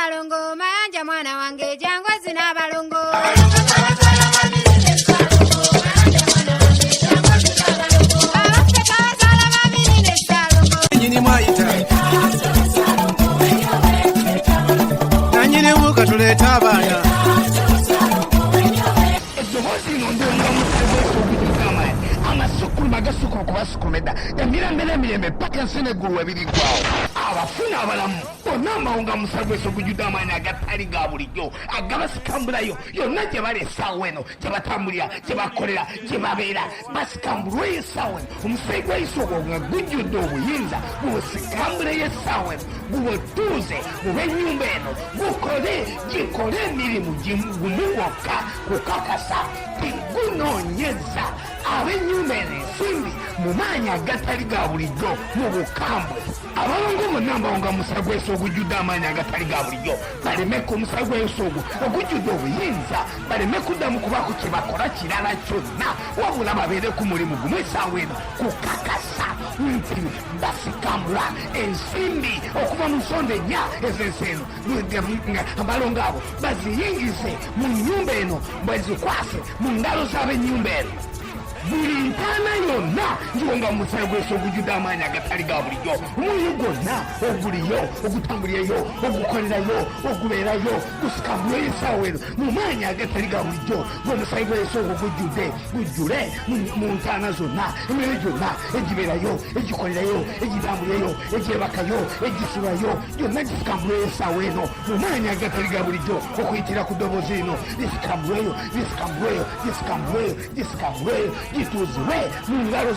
Ssalongo Mayanja mwana wange jangu ozina abalongo. Abaffe twabazaala babiri ne Ssalongo. Nyini mwayita nanyini wuka tuleeta abaana. Eddoboozi lino ndonga musezeesoogujugamaani amasukkuluma agasukkuluma kubasukkuluma edda emirembe n'emirembe paka ensi n'eggulu we biriggwawo, abafu n'abalamu bonna mbawonga musa gw'eso ogujjudde amaanyi agatali ga bulijjo agabasikambulayo yonna gye bali essaawa eno, gye batambulira, gye bakolera, gye babeera, basikambulweyo essaawa eno. Omusaayi gwa Yesu ogwo nga gujjudde obuyinza gubusikambuleyo essaawa eno, gubutuuze mu b'ennyumba eno, gukole gikole emirimu gumu gwokka, kukakasa gunoonyeza ab'ennyumba eno ensimbi mu maanyi agatali ga bulijjo mu bukambwe. Abalongo bonna mbawonga musa gw'eso ogujjudde amaanyi agatali ga bulijjo, baleme ku musa gw'eso ogwo ogujjudde obuyinza, baleme kuddamu kubaako kye bakola kirala kyonna, wabula babeere ku mulimu gumu essaawa eno, kukakasa nti basikambula ensimbi okuva mu nsonda ennya ez'ensi eno. Abalongo abo baziyingize mu nnyumba eno, bazikwase mu ngalo z'ab'ennyumba eno. Buli ntaana yonna ngiwonga mu musaayi gw'Yesu ogujjudde amaanyi agatali ga bulijjo. Omwoyo gwonna oguliyo, ogutambulireyo, ogukolerayo, ogubeerayo, gusikambulweyo essaawa eno mu maanyi agatali ga bulijjo ng'omusaayi gwa Yesu ogwo gujjudde, gujjule mu ntaana zonna, emyoyo gyonna egibeerayo, egikolerayo, egitambulirayo, egyebakayo, egisulayo, gyonna gisikambulweyo essaawa eno mu maanyi agatali ga bulijjo okuyitira ku ddoboozi lino. Gisikambulweyo, gisikambulweyo, gisikambulweyo, gisikambulweyo, gituuzibwe mu ngalo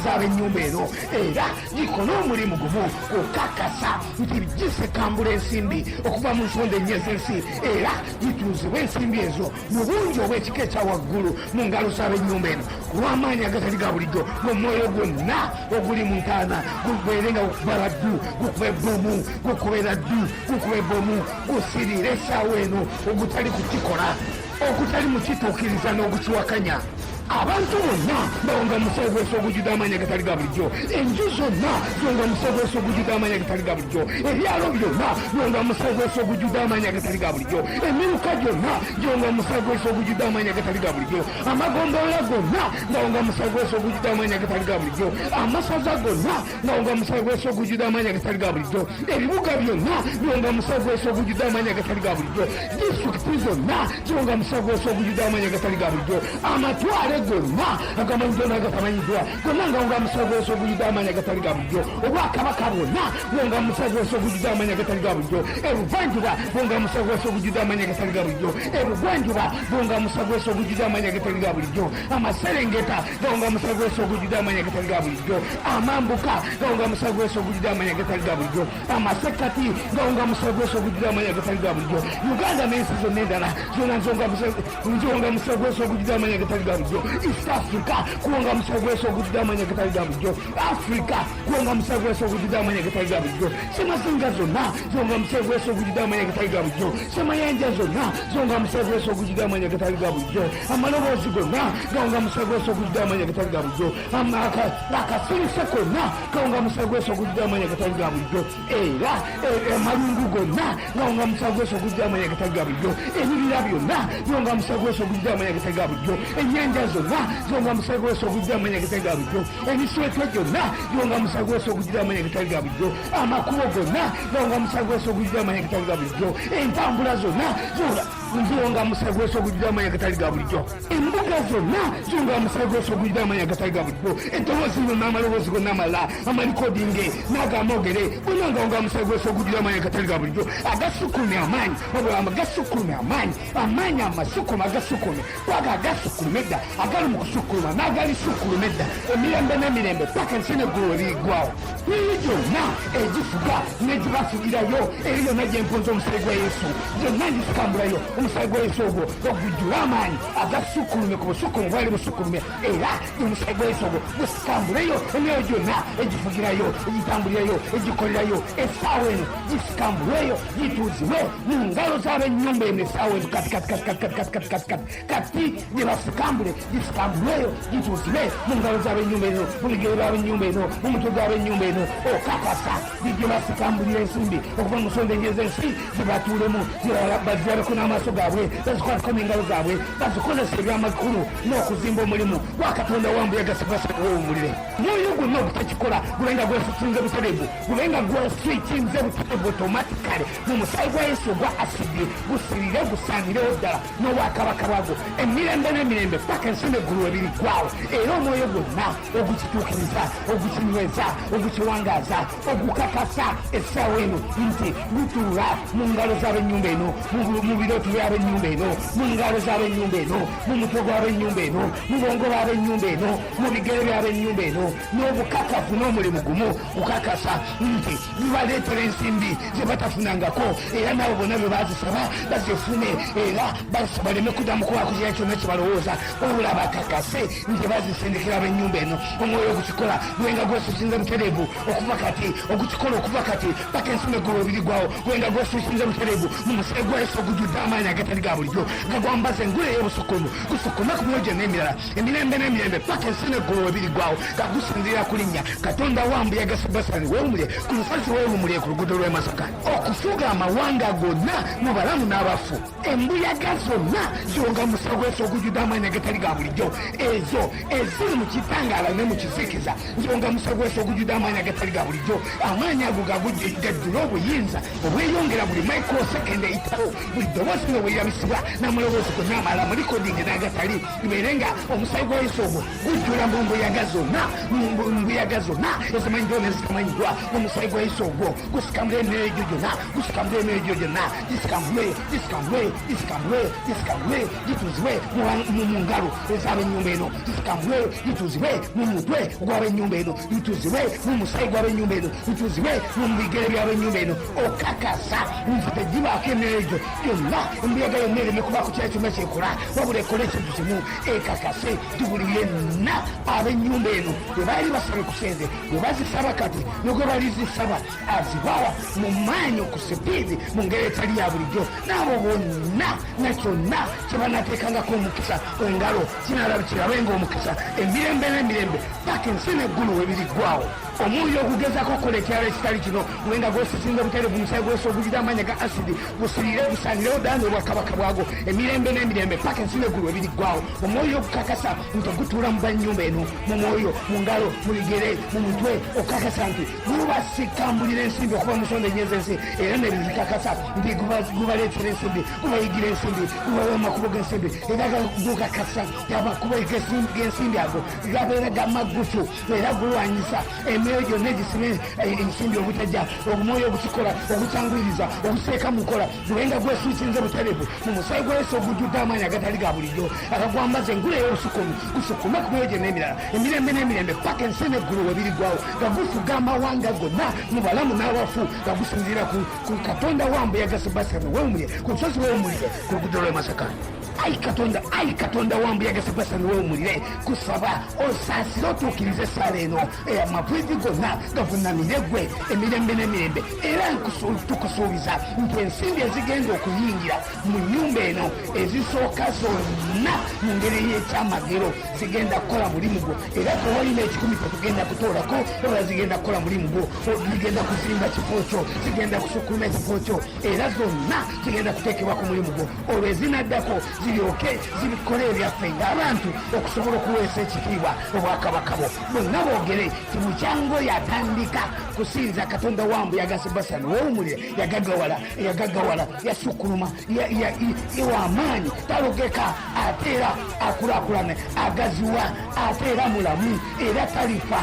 z'ab'ennyumba eno, era gikole omulimu gumu, kukakasa nti gisikambula ensimbi okuva mu nsonda ennya ez'ensi, era gituuzibwe ensimbi ezo mu bungi obw'ekika ekya waggulu mu ngalo z'ab'ennyumba eno ku lw'amaanyi agatali ga bulijjo, ng'omwoyo gwonna oguli mu ntaana gubeere nga gukuba laddu, gukuba ebbomu, gukuba eraddu, gukuba ebbomu, gusiriira essaawa eno ogutali kukikola, ogutali mukituukiriza n'ogukiwakanya. Abantu bonna bawonga musawo gw'ensi ogujjudde amaanyi agatali ga bulijjo. Enju zonna ziwonga musawo gw'ensi ogujjudde amaanyi agatali ga bulijjo. Ebyalo byonna biwonga musawo gw'ensi ogujjudde amaanyi agatali ga bulijjo. Emiruka gyonna giwonga musawo gw'ensi ogujjudde amaanyi agatali ga bulijjo. Amagombolola gonna gawonga musawo gw'ensi ogujjudde amaanyi agatali ga bulijjo. Amasaza gonna gawonga musawo gw'ensi ogujjudde amaanyi agatali ga bulijjo. Ebibuga byonna biwonga musawo gw'ensi ogujjudde amaanyi agatali ga bulijjo. Disitulikiti zonna ziwonga musawo gw'ensi ogujjudde amaanyi agatali ga bulijjo. Amatwale gonna agamanyiddwa n'agatamanyiddwa gonna ngawonga musawo gw'ensi ogujjudde amaanyi agatali ga bulijjo. Obwakabaka bwonna buwonga musawo gw'ensi ogujjudde amaanyi agatali ga bulijjo. Ebuvanjuba buwonga musawo gw'ensi ogujjudde amaanyi agatali ga bulijjo. Ebugwanjuba buwonga musawo gw'ensi ogujjudde amaanyi agatali ga bulijjo. Amaserengeta gawonga musawo gw'ensi ogujjudde amaanyi agatali ga bulijjo. Amambuka gawonga musawo gw'ensi ogujjudde amaanyi agatali ga bulijjo. Amasekkati gawonga musawo gw'ensi ogujjudde amaanyi agatali ga bulijjo. Uganda n'ensi zonna endala zonna nzonga musawo gw'ensi ogujjudde amaanyi agatali ga bulijjo. East Africa kuwonga musawo gw'ensi ogujjudde amaanyi agatali ga bulijjo. Africa kuwonga musawo gw'ensi ogujjudde amaanyi agatali ga bulijjo. Semazinga zonna ziwonga musawo gw'ensi ogujjudde amaanyi agatali ga bulijjo. Semayanja zonna ziwonga musawo gw'ensi ogujjudde amaanyi agatali ga bulijjo. Amaloboozi gonna gawonga musawo gw'ensi ogujjudde amaanyi agatali ga bulijjo. Akasirise konna gawonga musawo gw'ensi ogujjudde amaanyi agatali ga bulijjo. Era amalungu gonna gawonga musawo gw'ensi ogujjudde amaanyi agatali ga bulijjo. Ebibira byonna biwonga musawo gw'ensi ogujjudde amaanyi agatali ga bulijjo. Ennyanja zonna ziwonga musawo gw'ensi ogujjudde amaanyi agatali ga bulijjo. Emiswetwe gyonna giwonga musawo gw'ensi ogujjudde amaanyi agatali ga bulijjo. Amakubo gonna gawonga musawo gw'ensi ogujjudde amaanyi agatali ga bulijjo. Entambula zonna ziwonga musawo gw'ensi ogujjudde amaanyi agatali ga bulijjo. Embuga zonna ziwonga musawo gw'ensi ogujjudde amaanyi agatali ga bulijjo. Eddoboozi lino n'amaloboozi gonna amalala amalikodinge n'agamogere gonna gawonga musawo gw'ensi ogujjudde amaanyi agatali ga bulijjo, agasukkulumye amaanyi, wabula agasukkulumye amaanyi, amaanyi amasukkuluma, agasukkulumye kwaga, agasukkuluma edda, agali mu kusukkuluma n'agalisukkuluma edda, emirembe n'emirembe paka ensi n'eggulu we biriggwawo. Myoyo gyonna egifuga n'egibafugirayo eri yonna gye mpunza omusaayi gwa Yesu, gyonna ngisikambulayo omusaayi gwa Yesu ogwo ogujjula amaanyi agasukkulumye ku busukkulumu bwali busukkulumye, era omusaayi gwa Yesu ogwo gusikambuleyo emyoyo gyonna egifugirayo, egitambulirayo, egikolerayo essaawa eno, gisikambulweyo, gituuzibwe mu ngalo z'ab'ennyumba eno essaawa eno kati kati kati kati kati kati kati kati kati kati, gye basikambule, gisikambulweyo, gituuzibwe mu ngalo z'ab'ennyumba eno, mu bigere by'ab'ennyumba eno, mu mutwe gw'ab'ennyumba eno. eno okakasa gijje basikambulira ensimbi okuva mu nsonda enye z'ensi zibatuulemu bazirabeko n'amaaso gaabwe bazikwateko n'engalo zaabwe bazikozesa ebyamakulu n'okuzimba omulimu gwa Katonda wambuyaga sibasawumulire mwoyo gwonna ogutakikola gube nga gwesukinze butereevu gube nga gweswikinze butereevu automatically mu musaayi gwa Yesu ogwa asidi gusirire gusaanirewo ddala n'obwakabaka bwagwo emirembe n'emirembe paka ensi n'eggulu ebiriggwawo era omwoyo gwonna ogukituukiriza ogukinyweza ogukiwangaaza ogukakasa essaawa eno nti gutuula mu ngalo z'ab'ennyumba eno mu birooto by'ab'ennyumba eno mu ngalo z'ab'ennyumba eno mu mutwe gw'ab'ennyumba eno mu bwongo bw'ab'ennyumba eno mu bigere by'ab'ennyumba eno n'obukakafu n'omulimu gumu kukakasa nti bibaleetera ensimbi ze batafunangako era nabo bonna bwe bazisaba bazifune era baleme kuddamu kubaako kira kyonna kye balowooza wabula bakakase nti bazisindikira ab'ennyumba eno omwoyo ogukikola gwenga gwesusinze butereevu okuva kati ogukikola okuva kati paka ensi neggulu ebirigwawo gwenga gwesusinze butereevu mu musaayi gwa Yesu ogujjudde amaanyi agatali ga bulijjo gagwambaza engule ey'obusukulumu gusukuma ku mwoyo gyonna emirala emirembe n'emirembe paka ensi neggulu ebirigwawo nga gusinziira ku linnya Katonda wa mbuyaga Sebasani weewumulye ku lusozi weewumulye ku luguudo lw'e Masaka okufuga amawanga gonna mu balamu n'abafu embuyaga zonna zonga musa gw'ensi ogujjudde amaanyi agatali ga bulijjo ezo eziri mu kitangaala ne mu kizikiza zonga musa gw'ensi ogujjudde amaanyi agatali ga bulijjo amaanyi ago gajjula obuyinza obweyongera buli microsecond eyitawo buli ddoboozi nga bwerabisibwa n'amaloboozi gonna amalala mu recording n'agatali libeere nga omusaayi gwa Yesu ogwo gujjula mu mbuyaga zonna mu mbuyaga zonna ezimanyiddwa nezitamanyiddwa omusaayi gwa Yesu ogwo gusikambula emyoyo egyo gyonna gusikambula emyoyo egyo gyonna gisikambulwe gisikambulwe gisikambulwe gisikambulwe gituuzibwe mu ngalo ez'ab'ennyumba eno gisikambulwe gituuzibwe mu mutwe gw'ab'ennyumba eno gituuzibwe mu musaayi gw'ab'ennyumba eno gituuzibwe mu bigere by'ab'ennyumba eno okakasa nti tegibaako emyoyo egyo gyonna embuyaga yonna ereme kubaako kira kyonna kyekola wabula ekola ekintu kimu ekakase nti buli yenna ab'ennyumba eno bwe baali basabye ku sente bwe bazisaba kati ne gwe balizisaba azibawa mu maanyi ku sipiidi mu ngeri etali ya bulijjo n'abo bonna na kyonna kye banateekangako omukisa engalo kinalabikirabenga omukisa emirembe n'emirembe paka ensi n'eggulu we biriggwawo omwoyo ogugezako okukola ekirala ekitali kino gwenga gwesisinga buterevu musayi gwesi ogujira amaanyi ga asidi gusirire gusanirewo ddala n'obwakabaka bwago emirembe n'emirembe paka ensi n'eggulu ebiriggwawo omwoyo ogukakasa nti ogutuula mu bannyumba eno mu mwoyo mu ngalo mu bigere mu mutwe okukakasa nti gubasikambulira ensimbi okuva mu nsonda enye z'ensi era nebizikakasa nti gubaleetera ensimbi gubayigira ensimbi gubawa amakubo g'ensimbi era gukakasa amakubo g'ensimbi ago gabeera gamagufu era gulwanyisa emyoyo gyonna egisiba ensimbi obutajja omwoyo ogukikola ogukyanguyiriza oguteeka mu nkola gubenga gwesuukinze buterevu mu musaayi gwa Yesu ogujjudde amaanyi agatali ga bulijjo agagwambaza engule ey'obusukumu gusukume ku myoyo gyonna emirala emirembe n'emirembe paka ensi n'eggulu we biriggwawo nga gufuga amawanga gonna mu balamu n'abafu nga gusinziira ku Katonda wa mbuyaga Sebastian weewumulye ku lusozi weewumulire ku luguudo lw'e Masaka. Ayi Katonda, ayi Katonda wa mbuyaga Sebastian weewumulire kusaba osaasire otuukirize essaala eno amaviivi gonna gavunamire gwe emirembe n'emirembe era tukusuubiza nti ensimbi ezigenda okuyingira mu nnyumba eno ezisooka zonna mu ngeri y'ekyamagero zigenda kukola mulimu gwo era tewalina ekikumi tetugenda kutoolako wabula zigenda kukola mulimu gwo zigenda kuzimba kifo kyo zigenda kusukkuluma ekifo kyo era zonna zigenda kuteekebwa ku mulimu gwo olwo ezinaddako ziryoke zibikole ebyaffe ng'abantu okusobola okuweesa ekitiibwa obwakabaka bwo bonna boogere ti mukyango yatandika kusinza Katonda wa mbuyaga Sebastian wowumulire yagagawala yagagawala yasukkuluma wamaanyi talogeka ate era akulakulana agaziwa ate era mulamu era talifa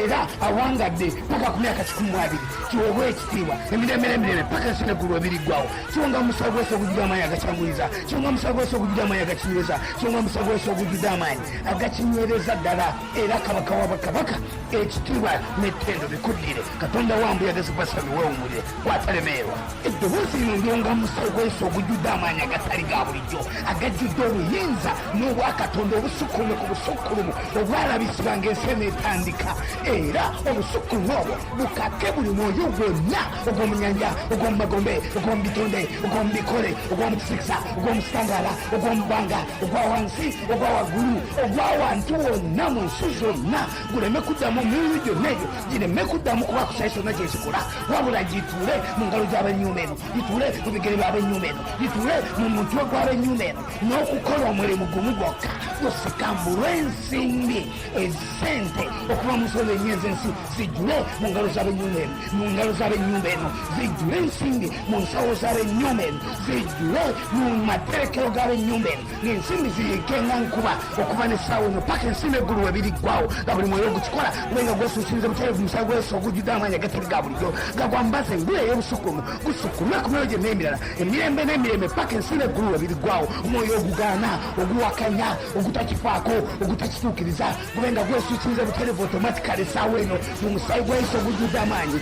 era awangadde paka ku myaka 120 kiweebwa ekitiibwa emirembe n'emirembe paka ensi neggulu ebiriggwawo kiwonga musawo gwesi ogujjudde amaanyi agakyanguyiza kiwonga musawo gwesi ogujjudde amaanyi agakinywereza kiwonga musawo gwesi ogujjudde amaanyi agakinywereza ddala era kabaka wa bakabaka ekitiibwa n'ettendo bikuddire Katonda wa mbuyaga zibasami weewumulire gwatalemeerwa eddoboozi lino ndyonga musawo gwesi ogujjudde amaanyi agatali ga bulijjo agajjudde obuyinza n'obwakatonda obusukkulume ku busukkulumu obwalabisibwa ng'ensi eneetandika era obusukkulumu obwo bukake buli mwoyo gwonna ogw'omu nyanja ogw'omu magombe ogw'omu bitonde ogw'omu bikole ogw'omu kisikisa ogw'omu kitangaala Ogw'omu bbanga, ogwa wansi, ogwa waggulu, ogw'awantu wonna mu nsi zonna guleme kuddamu, emyoyo gyonna egyo gireme kuddamu kuba kusayi kyonna kyekikola, wabula gituule mu ngalo gy'ab'ennyumba eno, gituule mu bigere by'ab'ennyumba eno, gituule mu mutwe gw'ab'ennyumba eno, n'okukola omulimu gumu gwokka, gusikambulwe ensimbi, esente okuva mu nsolo ennya ez'ensi zijjule mu ngalo z'ab'ennyumba eno, mu ngalo z'ab'ennyumba eno zijjule ensimbi, mu nsawo z'ab'ennyumba eno zijjule, mu materekero g'ab'ennyumba eno ng'ensimbi ziyikenga nkuba okuva n'essaawa eno paka ensimbi eggulu we biriggwawo, nga buli mwoyo ogukikola gubenga gwesuukiriza butereevu musayi gwesu ogujjudde amaanyi agatali ga bulijjo gagwambaza engule ey'obusukulumu, gusukulwe ku myoyo gyonna emirala emirembe n'emirembe paka ensi n'eggulu we biriggwawo. Omwoyo ogugaana, oguwakanya, ogutakifaako, ogutakituukiriza gube nga gwesuukiriza butereevu automatically essaawa eno mu musaayi gwa Yesu ogujjudde amaanyi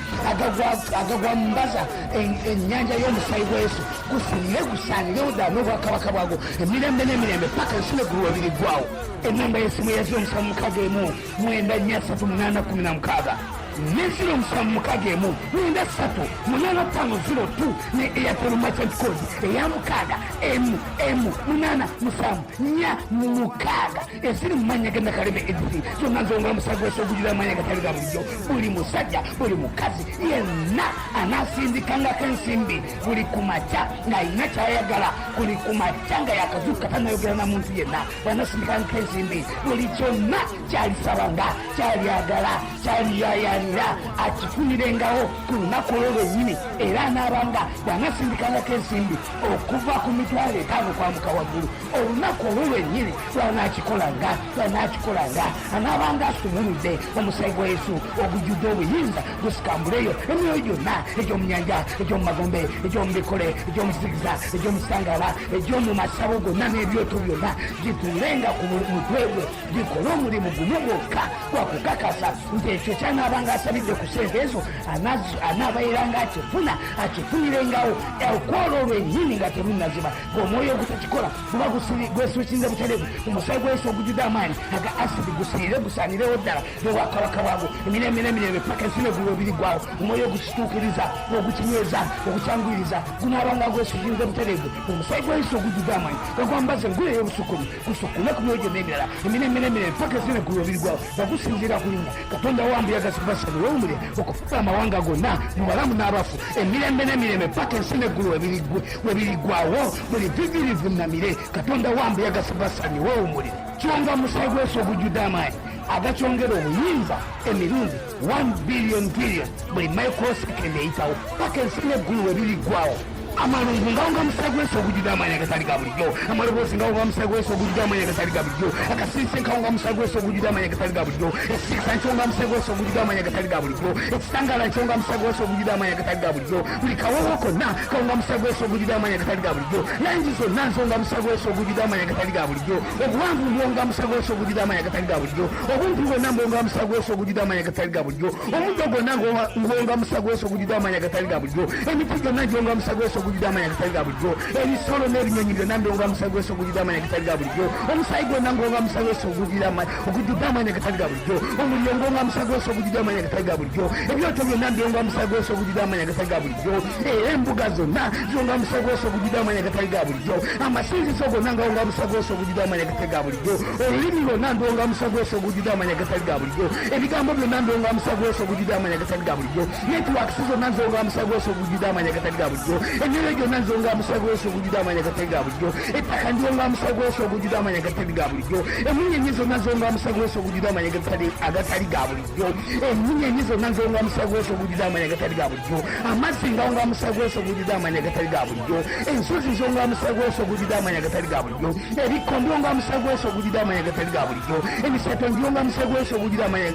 agagwambaza ennyanja y'omusaayi gwa Yesu, gusinire, gusaanirewo ddala n'obwakabaka bwagwo emirembe n'emirembe paka ensi n'eggulu we biriggwawo. Enamba y'essimu ya 076 943 8 16 ne 076 1 93 8 5 02 ne Airtel merchant code eya 6 M M 8 7 4 6 eziri mu mannya ga Nakaleme Edith zonna nzonga musago wese ogujjula amaanyi agatali ga bulijjo. Buli musajja, buli mukazi yenna anaasindikangako ensimbi buli ku makya ng'alina kyayagala, buli ku makya nga yakazuukuka tanayogera na muntu yenna, bw'anaasindikangako ensimbi, buli kyonna kyalisabanga, kyalyagala, kyaliyayanira, akifunirengawo ku lunaku olwo lwennyini. Era anaabanga bw'anaasindikangako ensimbi okuva ku 50,000 kwamuka waggulu, olunaku olwo lwennyini lwanaakikolanga, anaabanga asumuludde omusaayi gwa Yesu ogujjudde obuyinza, gusikambuleyo emyoyo gyonna egy'omu nyanja, egy'omu magombe, egy'omu bikole, egy'omu kizikiza, egy'omu kitangaala, egy'omu masabo gonna n'ebyoto byonna, gituulenga ku mutwe gwe, gikole omulimu gumu gwokka gwakukakasa nti ekyo kyanaabanga asabidde ku sente ezo anaabayiranga akifuna, akifunirengawo okwolwo lwennyini nga terunnaziba, ng'omwoyo ogutakikola guba gwesuukinze butereevu omusaayi gwa Yesu ogujjudde amaanyi aga asidi, gusiire, gusaanirewo ddala n'obwakabaka bwagwo emirembe n'emirembe paka ensi n'eggulu ebiriggwawo. Omwoyo ogukituukiriza, ogukinyweza, ogukyanguyiriza gunaabanga gwesuukinze butereevu omusaayi gwa Yesu ogujjudde amaanyi gagwambaza engule ey'obusukulu, gusukule ku myoyo gyonna emirala emirembe n'emirembe paka ensi n'eggulu ebiriggwawo, nga gusinziira ku linnya Katonda wambuyaga zikubasani wewumule okufuga amawanga gonna mu balamu n'abafu emirembe n'emirembe paka ensi n'eggulu webiriggwawo. Buli vivi livunnamire Katonda wambuyaga sibasani wewumulire. Kyonga musayi gwesu ogujjudde amaanyi agakyongera obuyinza emirundi 1 billion billion buli microsecond eyitawo paka ensi n'eggulu webiriggwawo. Amalungu ngawonga musayi gwesu ogujjudde amaanyi agatali ga bulijjo. Amaloboozi ngawonga musayi gwesu ogujjudde amaanyi agatali ga bulijjo. Akasirise nkawonga musayi gwesu ogujjudde amaanyi agatali ga bulijjo. Ekisiikisa nkyonga musayi gwesu ogujjudde amaanyi agatali ga bulijjo. Ekitangaala nkyonga musayi gwesu ogujjudde amaanyi agatali ga bulijjo. Buli kawowo konna kawonga musayi gwesu ogujjudde amaanyi agatali ga bulijjo. Langi zonna nsonga musayi gwesu ogujjudde amaanyi agatali ga bulijjo. Obuwanvu mbwonga musayi gwesu ogujjudde amaanyi agatali ga bulijjo. Obumpi bwonna mbwonga musayi gwesu ogujjudde amaanyi agatali ga bulijjo. Omuddo gwonna ngwonga musayi gwesu ogujjudde amaanyi agatali ga bulijjo. Emiti gyonna gyonga musayi gwesu ogujjudde amaanyi agatali ga bulijjo. Ebisolo n'ebinyonyi byonna mbyonga musayi gwesu ogujjudde amaanyi agatali ga bulijjo. Omusaayi gwonna ngwonga musayi gwesu ogujjudde amaanyi agatali ga bulijjo. Omuliro ngwonga musayi gwesu ogujjudde amaanyi agatali ga bulijjo. Ebyoto byonna mbyonga musayi gwesu ogujjudde amaanyi agatali ga bulijjo. Era embuga zonna zonga musayi gwesu ogujjudde amaanyi agatali ga bulijjo. Amasinzizo gonna ngawonga musayi gwesu ogujjudde amaanyi agatali ga bulijjo. Olulimi lwonna ndwonga musayi gwesu ogujjudde amaanyi agatali ga bulijjo. Ebigambo byonna ndwonga musayi gwesu ogujjudde amaanyi agatali ga bulijjo. Networks zonna nzonga musayi gwesu ogujjudde amaanyi agatali ga bulijjo. Emyoyo gyonna nzonga musayi gwesu ogujjudde amaanyi agatali ga bulijjo. Ettaka ndyonga musayi gwesu ogujjudde amaanyi agatali ga bulijjo. Emunyenye zonna nzonga musayi gwesu ogujjudde amaanyi agatali ga bulijjo. Emunyenye zonna nzonga musayi gwesu ogujjudde amaanyi agatali ga bulijjo. Amazzi ngawonga musayi gwesu ogujjudde amaanyi agatali ga bulijjo. Ensozi nzonga musayi gwesu ogujjudde amaanyi agatali ga bulijjo. Ebikko mbyonga musayi gwesu ogujjudde amaanyi agatali ga bulijjo. Emiseto ngyonga musayi gwesu ogujjudde amaanyi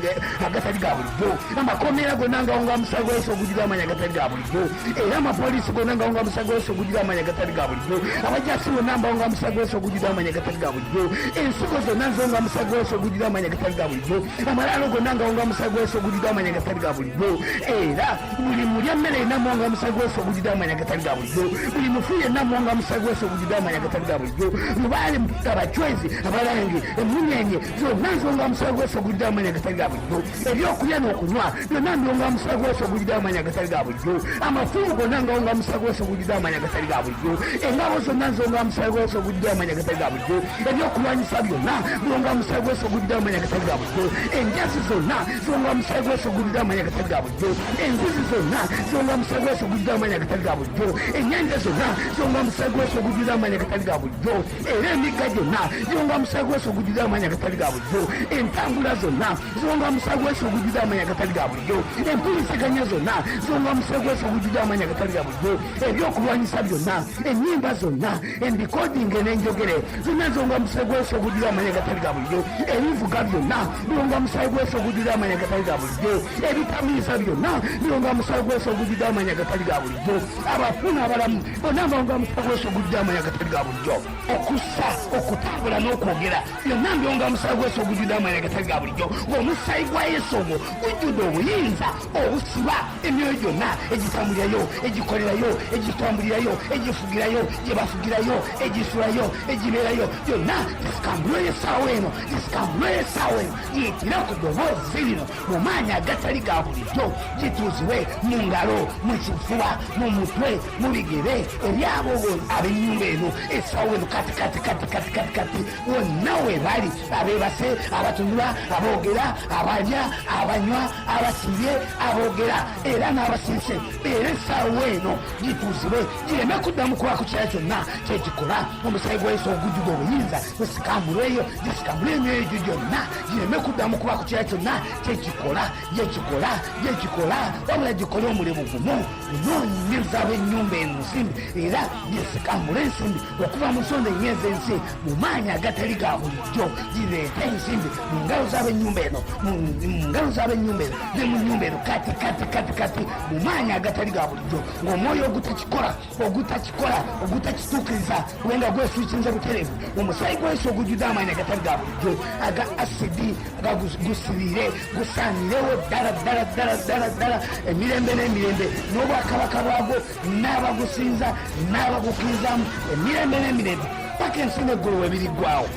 agatali ga bulijjo. Amakomera gonna ngawonga musayi gwesu ogujjudde amaanyi agatali ga bulijjo. Era amapoliisi gonna ngawonga musayi gwesu ogujjudde amaanyi agatali ga bulijjo. Abajasi bonna mbawonga musayi gwesu ogujjudde amaanyi agatali ga bulijjo. Ensigo zonna nzonga musayi gwesu ogujjudde amaanyi agatali ga bulijjo. Amalaalo gonna ngawonga musayi gwesu ogujjudde amaanyi agatali ga bulijjo. Era buli mulya mmere yenna mwonga musayi gwesu ogujjudde amaanyi agatali ga bulijjo. Buli mufu yenna mwonga musayi gwesu ogujjudde amaanyi agatali ga bulijjo. Lubaale, abacwezi, abalangi, emunyenye zonna nzonga musayi gwesu ogujjudde amaanyi agatali ga bulijjo. Ebyokulya n'okunywa byonna mbyonga musayi gwesu ogujjudde amaanyi agatali ga bulijjo. Amafumu gonna ngawonga musayi gwesu. ogujjudde amaanyi agatali ga bulijjo. Engabo zonna nzonga musaayi gwa Yesu ogujjudde amaanyi agatali ga bulijjo. Ebyokulwanyisa byonna byonga musaayi gwa Yesu ogujjudde amaanyi agatali ga bulijjo. Enjazi zonna zonga musaayi gwa Yesu ogujjudde amaanyi agatali ga bulijjo. Enzizi zonna zonga musaayi gwa Yesu ogujjudde amaanyi agatali ga bulijjo. Ennyanja zonna zonga musaayi gwa Yesu ogujjudde amaanyi agatali ga bulijjo. Era emigga gyonna gyonga musaayi gwa Yesu ogujjudde amaanyi agatali ga bulijjo. Entambula zonna zonga musaayi gwa Yesu ogujjudde amaanyi agatali ga bulijjo. Empuliziganya zonna zonga musaayi gwa Yesu ogujjudde amaanyi agatali ga bulijjo. Ebyokulwanyisa byonna, ennyimba zonna, endikodinge n'enjogere zonna zonga musaayi gwa Yesu ogujjudde amaanyi agatali ga bulijjo. Ebivuga byonna byonga musaayi gwa Yesu ogujjudde amaanyi agatali ga bulijjo. Ebitamiiza byonna byonga musaayi gwa Yesu ogujjudde amaanyi agatali ga bulijjo. Abafu n'abalamu bonna mbawonga musaayi gwa Yesu ogujjudde amaanyi agatali ga bulijjo. Okussa, okutambula n'okwogera byonna mbyonga musaayi gwa Yesu ogujjudde amaanyi agatali ga bulijjo. Ng'omusaayi gwa Yesu ogwo gujjudde obuyinza obusiba emyoyo gyonna egitambulirayo, egikolerayo, egitambulirayo, egifugirayo, gye bafugirayo, egisulayo, egibeerayo, gyonna gisikambulweyo essaawa eno, gisikambulweyo essaawa eno, giyitire ku ddoboozi lino mu maanyi agatali ga bulijjo, gituuzibwe mu ngalo, mu kifuba, mu mutwe, mu bigere ebyabo ab'ennyumba eno essaawa eno, kati kati kati kati kati kati, wonna we bali, abeebase, abatunula, aboogera, abalya, abanywa, abasibye, aboogera era n'abasiise. Era essaawa eno gituuzibwe, gireme kuddamu kubaako kirala kyonna kyekikola. Omusaayi gwa Yesu ogujjudde obuyinza gusikambulweyo, gisikambule emyoyo egyo gyonna, gireme kuddamu kubaako kirala kyonna kyekikola, gyekikola, gyekikola, wabula gikole omulimu gumu, kunoonyeza ab'ennyumba eno nsimbi, era gisikambule ensimbi okuva mu nsonda ennya ez'ensi mu maanyi agatali ga bulijjo, gireete ensimbi mu ngalo z'ab'ennyumba eno, mu ngalo z'ab'ennyumba eno ne mu nnyumba eno, kati kati kati kati, mu maanyi agatali ga bulijjo, ng'omwoyo ogutakikola, ogutakikola, ogutakituukiriza, kubanga gweswikinze butereevu omusaayi gwa Yesu ogujjudde amaanyi agatali ga bulijjo aga asidi, gusibire, gusaanirewo ddala ddala ddala ddala ddala emirembe n'emirembe, n'obwakabaka bwagwo n'abagusinza n'abagukkirizamu emirembe n'emirembe, paka ensi n'eggulu we biriggwawo.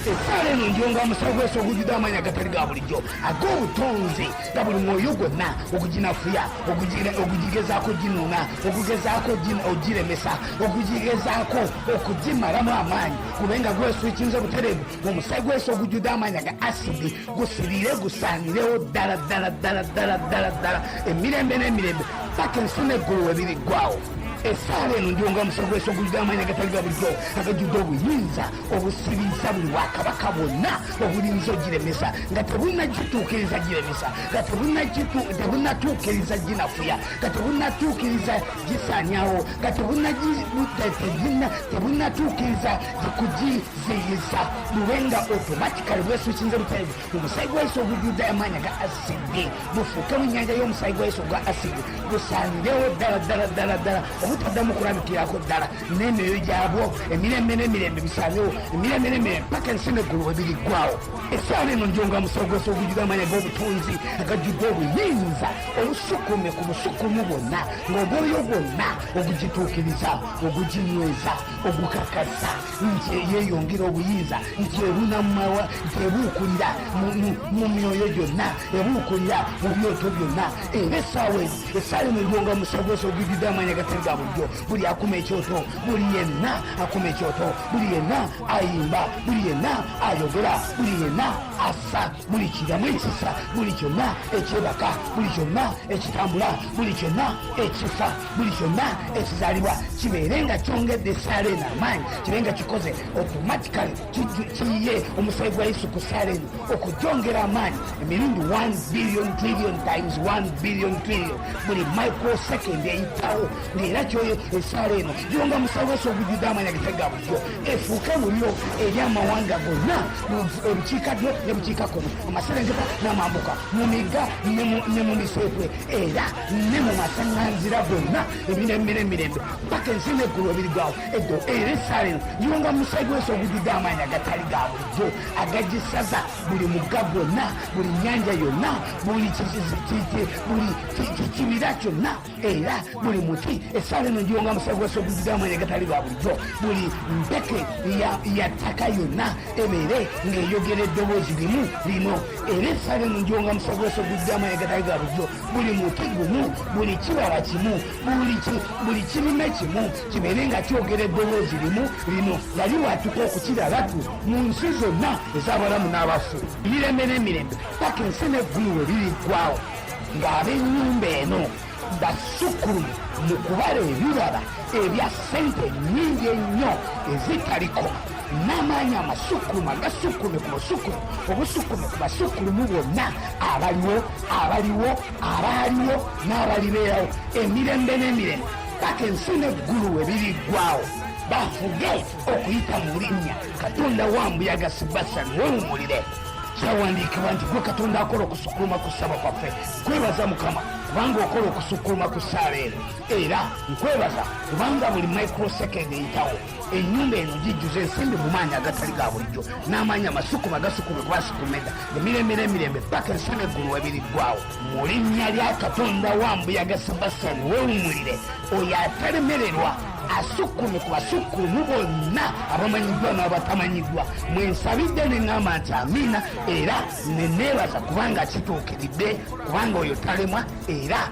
Essaala eno njonga omusawo gw'Yesu ogujjudde amaanyi agatali ga bulijjo ag'obutonzi, nga buli mwoyo gwonna oguginafuya, ogugigezaako ginuuna, ogugezaako ogiremesa, ogugigezaako okugimalamu amaanyi, gube nga gweswikinze butereevu omusaayi gwa Yesu ogujjudde amaanyi aga asidi, gusibire, gusaanirewo ddala ddala ddala ddala ddala ddala emirembe n'emirembe, paka ensi n'eggulu we biriggwawo. Essaala eno ndyonga omusaayi gwa Yesu ogujjudde amaanyi agatali ga bulijjo agajjudde obuyinza obusibiza buli bwakabaka bwonna obulinza ogiremesa, nga tebunnagituukiriza giremesa, nga tebunnatuukiriza ginafuya, nga tebunnatuukiriza gisaanyawo, nga tebunnatuukiriza kugiziyiza, bube nga automatically bweswikinze butereevu omusaayi gwa Yesu ogujjudde amaanyi aga asidi, bufuuke mu nnyanja y'omusaayi gwa Yesu ogwa asidi, busaanirewo ddala ddala ddala ddala obutaddamu kulabikirako ddala n'emyoyo gyabwo emirembe n'emirembe, bisaanewo emirembe n'emirembe paka ensi n'eggulu we biriggwawo. Essaala eno njonga musawo gw'Yesu ogujjudde amaanyi ag'obutonzi agajjudde obuyinza obusukume ku busukumu bwonna, ng'omwoyo gwonna ogugituukiriza, oguginyweza, ogukakasa nti yeeyongera obuyinza, nti ebunamawa, nti ebuukulira mu myoyo gyonna, ebuukulira mu byoto byonna. Era essaawa eno, essaala eno eryonga musawo gw'Yesu ogujjudde amaanyi agatali ga bulijjo, buli akuma ekyoto, buli yenna akuma ekyoto, buli yenna ayimba, buli yenna ayogera, buli yenna assa, buli kiramu ekisa, buli kyonna ekyebaka, buli kyonna ekitambula, buli kyonna ekifa, buli kyonna ekizaalibwa, kibeere nga kyongedde essaala eno amaanyi, kibe nga kikoze automatically kiyiye omusaayi gwa Yesu ku ssaala eno okugyongera amaanyi emirundi 1 billion trillion times 1 billion trillion buli microsecond eyitawo. Ng'era kyoyo essaala eno gyonga musawo gw'Yesu ogujjudde amaanyi agatali ga bulijjo efuuke muliro eri amawanga gonna, obukiikaddyo ne bukiikakkono, amaserengeta n'amambuka, mu migga ne mu miseetwe, era ne mu masaŋŋanzira gonna, emirembe n'emirembe, paka ensi n'eggulu ebirigwawo. Eddo era essaala eno gyonga musayi gw'Yesu ogujjudde amaanyi agatali ga bulijjo agagisaza buli mugga gwonna, buli nnyanja yonna, buli kibira kyonna, era buli muti. Essaala Essaala eno ngiwonga musago gw'ensi ogujjudde amaanyi agatali ga bulijjo. Buli mpeke ya ttaka yonna ebeere ng'eyogera eddoboozi limu lino. Era essaala eno ngiwonga musago gw'ensi ogujjudde amaanyi agatali ga bulijjo. Buli muti gumu, buli kibala kimu, buli kirime kimu kibeere nga kyogera eddoboozi limu lino nga liwatuka okukiralatu mu nsi zonna ez'abalamu n'abafu, emirembe n'emirembe, paka ensi n'eggulu we biriggwawo, ng'ab'ennyumba eno basukkulumu mu kubala ebibala ebya ssente nnyingi ennyo ezitalikoma, n'amaanyi amasukkulumu agasukkulume ku busukkulumu obusukkulume ku basukkulumu bonna abaliwo, abaliwo, abaaliwo n'abalibeerawo emirembe n'emirembe, paka ensi n'eggulu we biriggwawo, bafuge okuyita mu linnya Katonda wa Mbuyaga Sebastian wewumulire. Kyawandiikibwa nti gwe Katonda akola okusukkuluma ku ssaba kwaffe. Kwebaza Mukama kubanga okola okusukkuluma ku ssaala eno, era nkwebaza kubanga buli microsecond eyitawo ennyumba eno gijjuza ensimbi mu maanyi agatali ga bulijjo n'amaanyi amasukuma agasukume kubasukumedda emirembe n'emirembe, paka ensi n'eggulu webiriggwawo. Mu linnya lya Katonda wa Mbuyaga Sebastian wewumulire, oyo atalemererwa, asukkulumye ku basukkulumu bonna abamanyiddwa n'abatamanyiddwa, mwensabidde ne ŋŋamba nti amiina, era ne neebaza kubanga kituukiridde, kubanga oyo talemwa era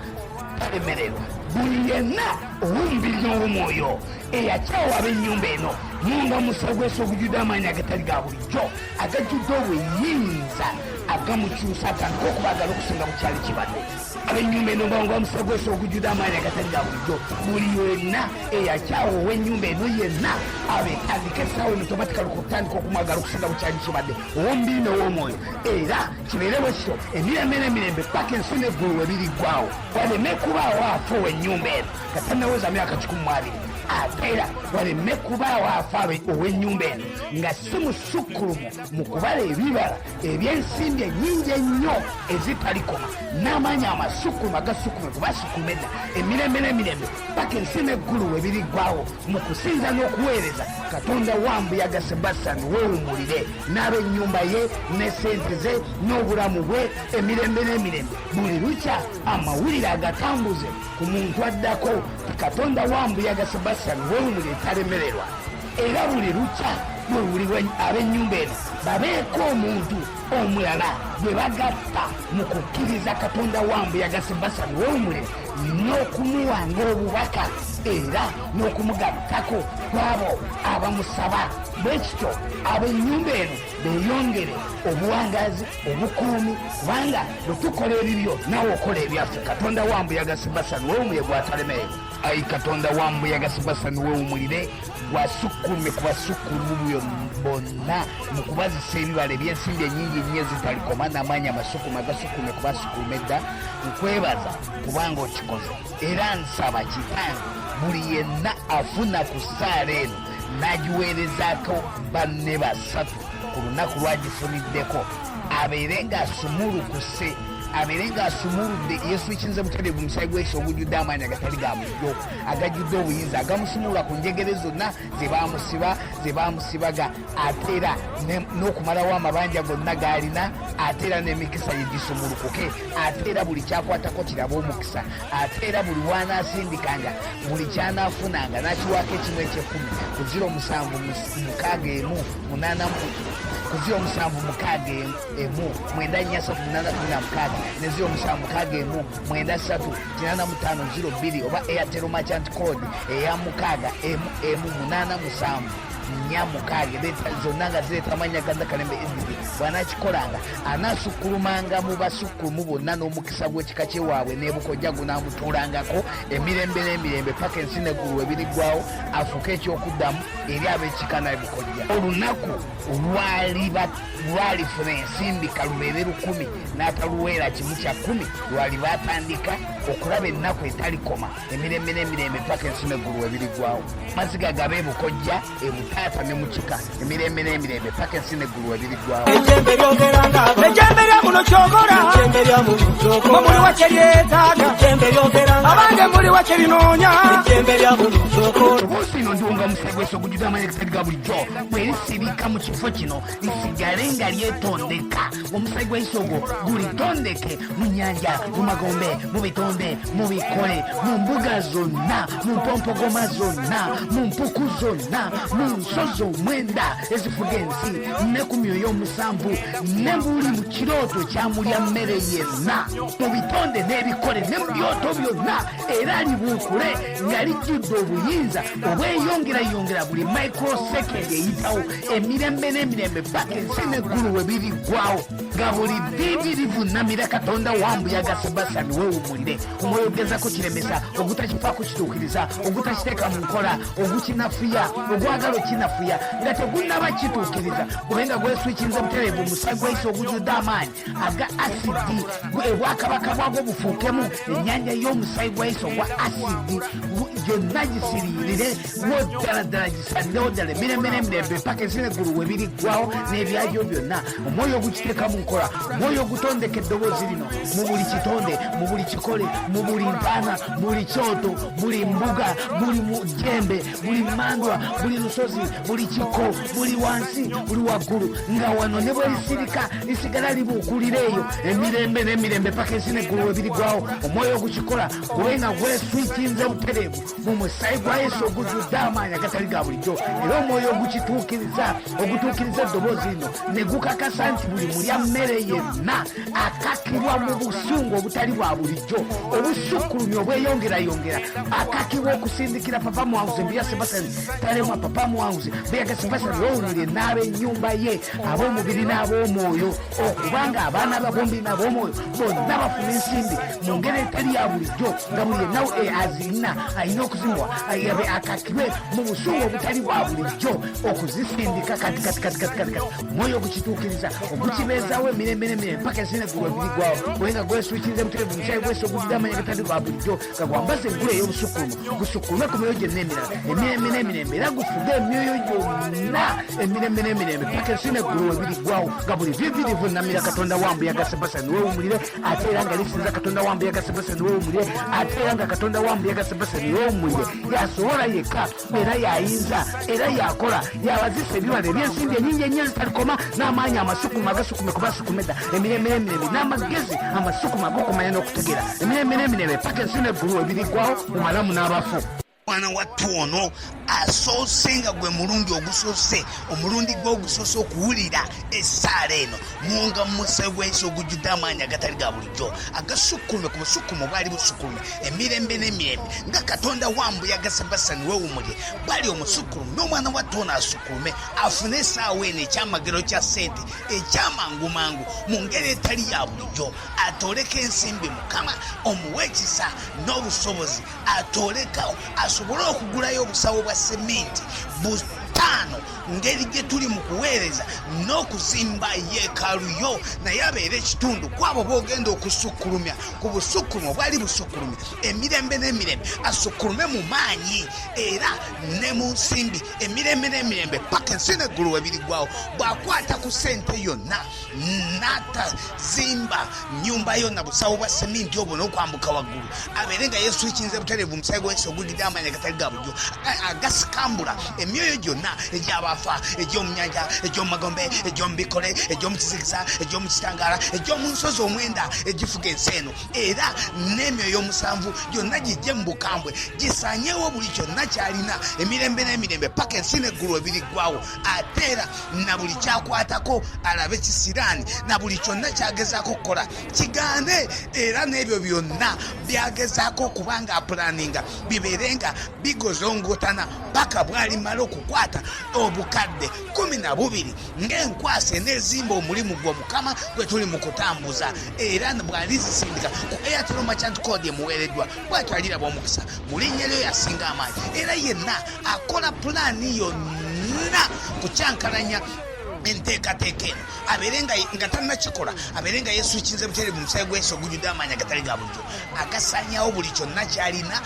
talemererwa. Buli yenna ow'omubiri n'ow'omwoyo eyakyawa ab'ennyumba eno, munga musa gw'ensi ogujjudde amaanyi agatali ga bulijjo agajjudde obuyinza agamukyusa atandika okubaagala okusinga bukyali kibadde. Ab'ennyumba eno mbawanga musa gw'ensi ogujjudde amaanyi agatali ga bulijjo. Buli yenna eyakyawa ow'ennyumba eno yenna abetandika essaawa eno tomatikali okutandika okumwagala okusinga bukyali kibadde, ow'omubiri n'ow'omwoyo, era kibeere bwe kityo emirembe n'emirembe, paka ensi n'eggulu we biriggwawo. Waleme kubaawo afa ow'ennyumba eno nga tannaweza myaka 120, ate era waleme kubaawo afa ow'ennyumba eno nga si musukkulumu mu kubala ebibala ebyensimbi ennyingi ennyo ezitalikoma n'amaanyi amasukkulumu agasukkulume kubasukkulume edda emirembe n'emirembe, paka ensi n'eggulu we biriggwawo, mu kusinza n'okuweereza Katonda wa Mbuyaga Sebastian weewumulire n'ab'ennyumba ye ne sente ze n'obulamu bwe emirembe n'emirembe. Buli lukya amawulire agatambuze ku muntu addako ti Katonda wa Mbuyaga Sebastian weewumulire talemererwa. Era buli lukya bwe buli ab'ennyumba eno babeeko omuntu omulala gwe bagatta mu kukkiriza Katonda wa Mbuyaga Sebastian weewumulire n'okumuwanga obubaka era n'okumugattako kw'abo abamusaba. Bwe kityo ab'ennyumba eno beeyongere obuwangaazi, obukuumi, kubanga bwe tukola ebibyo naawe okola ebyaffe. Katonda wa Mbuyaga Sebastian weewumulire gwatalemererwa. Ayi Katonda wa Mbuyaga Sebastian weewumulire, gwasukkulumye ku basukkulumu bonna mu kubazisa ebibala ebyensimbi ennyingi ennyo ezitalikoma n'amaanyi amasukulume agasukkulume ku basukkulume edda. Nkwebaza kubanga okikoze, era nsaba Kitange buli yenna afuna ku ssaala eno n'agiweerezaako banne basatu ku lunaku lwagifuniddeko abeere ng'asumulukuse, abeere ng'asumuludde yeeswikinze butereevu musayi gw'ekisa ogujjudde amaanyi agatali ga bulijjo agajjudde obuyinza agamusumulula ku njegere zonna ze baamusiba, ze baamusibaga, ate era n'okumalawo amabanja gonna g'alina, ate era n'emikisa ye gisumulukuke, ate era buli kyakwatako kirabe omukisa, ate era buli w'anaasindikanga buli ky'anaafunanga n'akiwaako ekimu eky'ekkumi ku 0761 ku 0761 943816 ne 0761 938502 oba Airtel merchant code eya 61874 6, zonna nga zireeta amannya ga Nakalembe Edith. Bw'anaakikolanga anaasukkulumanga mu basukkulumu bonna n'omukisa gw'ekika kyewaabwe n'ebukojja gunaamutuulangako emirembe n'emirembe, paka ensi n'eggulu we biriggwawo, afuuke ekyokuddamu eri ab'ekika n'ebukojja. Olunaku lwalifuna ensimbi kalubeere 1000 n'ataluweera 1/10, lwali batandika okulaba ennaku etalikoma emirembe n'emirembe, paka ensi n'eggulu we biriggwawo. Maziga gabe ebukojja, ebutaata ne mu kika emirembe n'emirembe, paka ensi n'eggulu we biriggwawo. Ejjembe lyogera nga Ejjembe lya muno kyokola. Ejjembe lya muno kyokola. Mwe muliwa kye lyetaaga. Ejjembe lyogera nga Abange, muliwa kye linoonya. Ejjembe Ejjembe lya muno kyokola. Obuusi ino ndiwonga omusaayi gw'Yesu ogujjudde amaanyi agatali ga bulijjo bwe lisirika mu kifo kino, lisigale nga lyetondeka. Omusaayi gwa Yesu ogwo gulitondeke mu nnyanja, mu magombe, mu bitonde, mu bikole, mu mbuga zonna, mu mpompogoma zonna, mu mpuku zonna, mu nsozi omwenda ezifuga ensi, ne ku myoyo omusanvu, ne buli mu kirooto kyamulya mmere yenna, mu bitonde n'ebikole ne mu byoto byonna, era libuukule nga lijjudde obuyinza obweyongerayongera buli microsecond eyitawo, emirembe n'emirembe, paka ensi n'eggulu we biriggwawo, nga buli ddiibi livunnamira Katonda wambuyaga Sebastian. Weewumulire omwoyo ogezako kiremesa, ogutakifaako kituukiriza, ogutakiteeka mu nkola, ogukinafuya, ogwagala okinafuya nga tegunnaba kituukiriza, kubanga gweswikinze butereevu omusaayi gwa Yesu ogujjudde amaanyi aga asidi. Obwakabaka bwagwo bufuukemu ennyanja y'omusaayi gwa Yesu ogwa asidi, gyonna gisiriirire wo ddala ddala, gisanirewo ddala emirembe n'emirembe, paka ensi n'eggulu we biriggwawo n'ebyagyo byonna. Omwoyo ogukiteeka mu nkola, omwoyo ogutondeka eddoboozi lino mu buli kitonde, mu buli kikole, mu buli ntaana, buli kyoto, buli mbuga, buli jembe, buli mandwa, buli lusozi, buli kiko, buli wansi, buli waggulu, nga wano ne bwe lisirika lisigala libuukulira eyo emirembe n'emirembe, paka ensi n'eggulu we biriggwawo. Omwoyo ogukikola gube nga gweswikinze butereevu mu musaayi gwa Yesu ogujjudde amaanyi agatali ga bulijjo, era omwoyo ogukituukiriza, ogutuukiriza eddoboozi lino, ne gukakasa nti buli mulya mmere yenna akakibwa mu busungu obutali bwa bulijjo, obusukkulumye, obweyongerayongera, akakibwa okusindikira Papa Muwanguzi Mbuya Sebastian Talemwa, Papa Muwanguzi Mbuyaga Sebastian Lowulire n'ab'ennyumba ye, ab'omubiri n'ab'omwoyo, okubanga abaana babombi n'ab'omwoyo bonna bafuna ensimbi mu ngeri etali ya bulijjo, nga buli yenna azirina alina okuzimuwa, abe akakibwe mu busungu obutali bwa bulijjo okuzisindika kati kati kati kati kati kati. Omwoyo ogukituukiriza, ogukibeezaawo emirembe n'emirembe, paka ensi n'eggulu ebirigwawo, kubanga gweswikiriza butereevu musaayi gw'Yesu ogujjudde amaanyi agatali bwa bulijjo, nga gwambaza engule ey'obusukkulumu, gusukkulume ku myoyo gyonna emirala emirembe n'emirembe, era gufuge emyoyo gyonna emirembe n'emirembe, paka ensi n'eggulu webiriggwawo, nga buli vivi livunamira Katonda wambuyaga Sebastian weewumulire, ate era nga lisinza Katonda wambuyaga Sebastian weewumulire, ate era nga Katonda wambuyaga Sebastian weewumulire yasobola yekka, era yayinza, era yakola, yabazisa ebibala ebyensimbi enyingi ennyo ezitalikoma, n'amaanyi amasukuma agasukume kubasukume dda emirembe n'emirembe, n'amagezi amasukuma ag'okumanya n'okutegeera emirembe n'emirembe, paka ensi n'eggulu ebiriggwawo mu balamu n'abafu. Mwana wattu ono asoose, nga gwe mulundi ogusoose, omulundi gwe ogusoose okuwulira essaala eno, mwonga mu musaayi gwa Yesu ogujjudde amaanyi agatali ga bulijjo, agasukkulume ku busukkume obwali busukkulume emirembe n'emirembe, nga Katonda wambuyaga Sebastian weewumulye bali omusukkulume, n'omwana wattu ono asukkulume afune essaawa eno ekyamagero kya ssente ekyamangumangu mu ngeri etali ya bulijjo, atoleka ensimbi. Mukama omuwe ekisa n'obusobozi, atoleka asobole okugulayo obusawo bwa seminti 5, ngeri gye tuli mu kuweereza n'okuzimba yeekaalu yo, naye abeere ekitundu kwabo b'ogenda okusukkulumya ku busukkulumya obwali busukkulumya emirembe n'emirembe, asukkulume mu maanyi era ne mu nsimbi emirembe n'emirembe, paka ensi n'eggulu we biriggwawo. Bw'akwata ku ssente yonna n'atazimba nyumba yo na busawo bwa seminti obwo n'okwambuka waggulu, abeere nga yeeswikinze butereevu omusaayi gwa Yesu ogujjudde amaanyi agatali ga bulijjo agasikambula emyoyo gyonna egy'abafa, egy'omu nyanja, egy'omu magombe, egy'omu bikole, egy'omu kizikiza, egy'omu kitangaala, egy'omu nsozi omwenda egifuga ensi eno, era n'emyoyo omusanvu gyonna gijje mu bukambwe gisaanyeewo buli kyonna ky'alina emirembe n'emirembe, paka ensi n'eggulu ebiriggwawo. Ate era na buli kyakwatako alabe kisiraani, na buli kyonna kyagezaako okukola kigaane, era n'ebyo byonna byagezaako okuba nga apulaninga bibeere nga bigozongotana, paka bw'alimala okukwata obukadde 12 ng'enkwasa eneezimba omulimu gwo Mukama gwe tuli mu kutambuza, era bw'alizisindika ku Airtel merchant code emuweereddwa, bw'atyo aliraba omukisa mu linnya lyo yasinga amaanyi. Era yenna akola pulaani yonna kukyankalanya. Enteekateeka eno abeere nga tannakikola, abeere nga yeesuukinze butereevu mu musaayi gwa Yesu ogujjudde amaanyi agatali ga bulijjo agasaanyaawo buli kyonna ky'alina,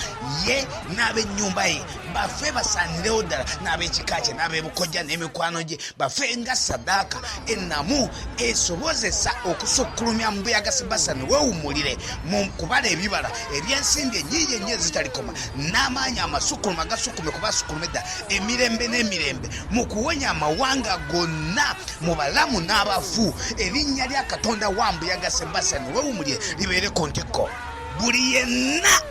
ye n'ab'ennyumba ye bafe basaanirewo ddala, n'ab'ekika kye n'ab'ebukojja n'emikwano gye bafe nga ssaddaaka ennamu esobozesa okusukkulumya mbuyaga Sebasani weewummulire mu kubala ebibala eby'ensimbi ennyingi ennyo ezitalikoma n'amaanyi amasukkulume agasukkulume kuba asukkuluma edda emirembe n'emirembe mu kuwonya amawanga gonna mu balamu n'abafu. Erinnya lya Katonda wa mbuyaga Sebasani weewummulire libeere ku ntikko. Buli yenna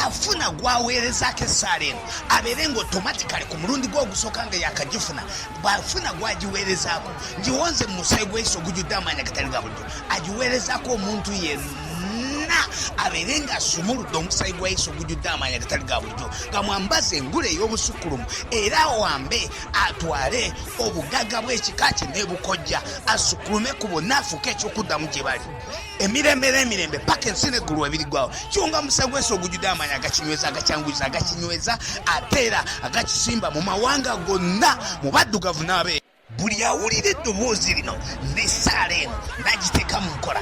afuna gw'aweerezaako essaala eno abeere nga otomatikale ku mulundi gwe ogusooka nga yakagifuna, bw'afuna gw'agiweerezaako, ngiwonze mu musaayi gwa Yesu ogujjudde amaanyi agatali ga bulijjo, agiweerezaako omuntu yenna abeere ng'asumuludde omusaayi gwa Yesu ogujjudde amaanyi agatali ga bulijjo, nga mwambaze engule ey'obusukkulumu, era awambe atwale obugagga bw'ekika kye n'ebukojja, asukkulume ku bonna, afuuke eky'okuddamu gye bali emirembe n'emirembe paka ensi n'eggulu ebiriggwawo. Kiwunga musa gw'ensi ogujjudde amaanyi agakinyweza, agakyanguyiza, agakinyweza, ate era agakisimba mu mawanga gonna, mu baddugavu n'abeeru. Buli awulira eddoboozi lino n'essaala eno n'agiteeka mu nkola,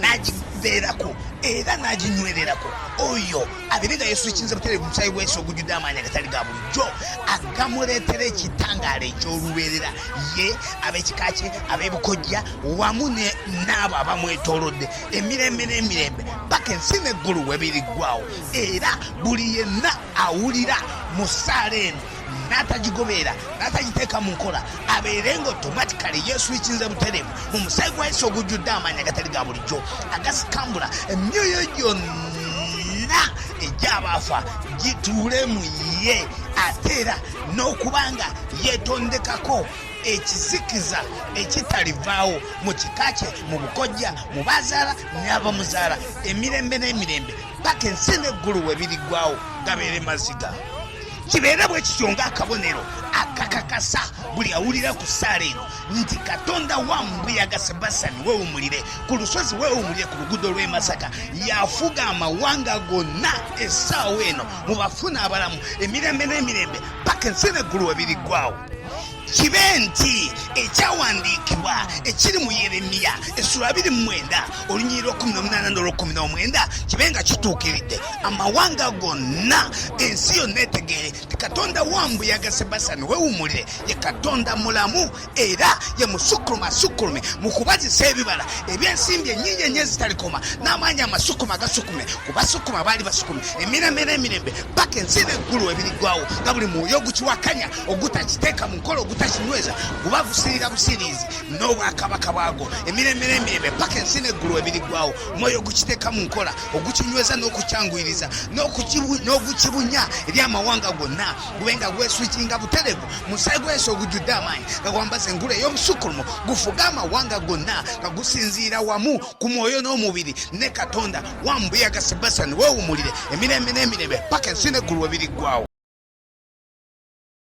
n'agibeerako era n'aginywererako, oyo abeere nga yeesuukinze butereevu mu musaayi gwa Yesu ogujjudde amaanyi agatali ga bulijjo agamuleetera ekitangaala eky'olubeerera, ye, ab'ekika kye, ab'ebukojja wamu n'abo abamwetoolodde emirembe n'emirembe paka ensi n'eggulu we biriggwawo. Era buli yenna awulira mu ssaala eno n'atagigoberera, n'atagiteeka mu nkola, abeere nga otomatikale yeeswikinze butereevu mu musaayi gwa Yesu ogujjudde amaanyi agatali ga bulijjo agasikambula emyoyo gyonna egy'abaafa gituule mu ye, ate era n'okuba nga yeetondekako ekizikiza ekitalivaawo mu kika kye, mu bukojja, mu bazaala n'abamuzaala emirembe n'emirembe paka ensi n'eggulu we biriggwawo gabeere maziga. Kibeere bwe kityo ng'akabonero akakakasa buli awulira ku ssaala eno nti Katonda wa mbuyaga Sebasani weewumulire ku lusozi, weewumulire ku luguudo lw'e Masaka, yafuga amawanga gonna essaawa eno mu bafu n'abalamu emirembe n'emirembe paka ensi n'eggulu we biriggwawo. Kibe nti ekyawandiikibwa ekiri mu Yeremiya essula 29 olunyiriri lw'okumu n'olw'okumu kibe nga kituukiridde, amawanga gonna, ensi yonna etegeere nti Katonda wa mbuyaga Sebasani weewumulire ye Katonda mulamu era ye musukkulume asukkulume mu kubazisa ebibala eby'ensimbi ennyingi ennyo ezitalikoma n'amaanyi amasukkume agasukkume ku basukkuma abaali basukkume emirembe n'emirembe paka ensi n'eggulu ebiriggwawo, nga buli mwoyo ogukiwakanya, ogutakiteeka mu nkola, ogutakinyweza, guba gusirira busiriizi n'obwakabaka bwagwo emirembe n'emirembe paka ensi n'eggulu ebiriggwawo. Omwoyo ogukiteeka mu nkola, ogukinyweza n'okukyanguyiriza n'ogukibunya eri amawanga gonna, gube nga gweswikinga butereevu musaayi gwa Yesu ogujjudde amaanyi nga gwambaza engule ey'obusukkulumu, gufuge amawanga gonna nga gusinziira wamu ku mwoyo n'omubiri ne Katonda wa mbuyaga Sebasani weewumulire emirembe n'emirembe paka ensi n'eggulu ebiriggwawo.